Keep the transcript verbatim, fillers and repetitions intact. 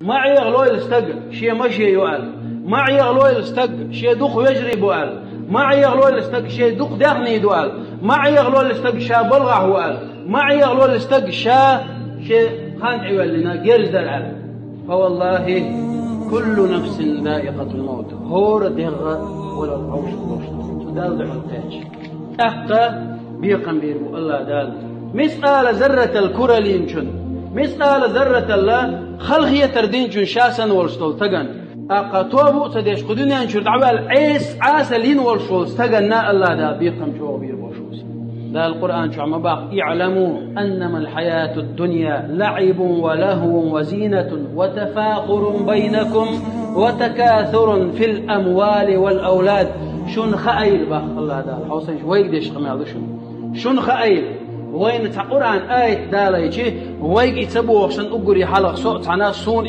Ма Ӏехалойла стаг шен маше ю аьлла. Ма Ӏехалойла стаг шен дукха вежарий бу аьлла. Ма Ӏехалойла стаг шен дукха даьхний ду аьлла. Ма Ӏехалойла стаг ша балгӀахь ву аьлла. Ма Ӏехалойла стаг ша шен хан тӀе ваьллина герз дара аьлла. فوالله كل نفس ذائقة الموت. ХӀора дегӀ валар вовшах долуш ду. Цу Далла дуьхьал кхаьчча. ТӀаккха бекхам бийр бу АллахӀ Дала. Мискъала зарратал куралинчун, мискъала зарраталла халахетар динчун ша санна волуш долу стагана. ТӀаккха тоба а ца деш, кху дуьнен чуьра дӀаваьлла Ӏеса Ӏаса лин волуш волу стаганна АллахӀ Дала бекхам чӀогӀа бийр бу шуьца. Дала Къуръан чохь ма баккха: اعلموا أنما الحياة الدنيا لعب ولهو وزينة وتفاخر بينكم وتكاثر في الأموال والأولاد. Шуна хаийла, баккха АллахӀ Дала, хьовсанча вайга деш къамел ду шуна. Шуна хаийла, вайна цхьа Къуръан аят далайчи, вайга и ца бохуш санна уггаре хьалха со а цхьаьна суна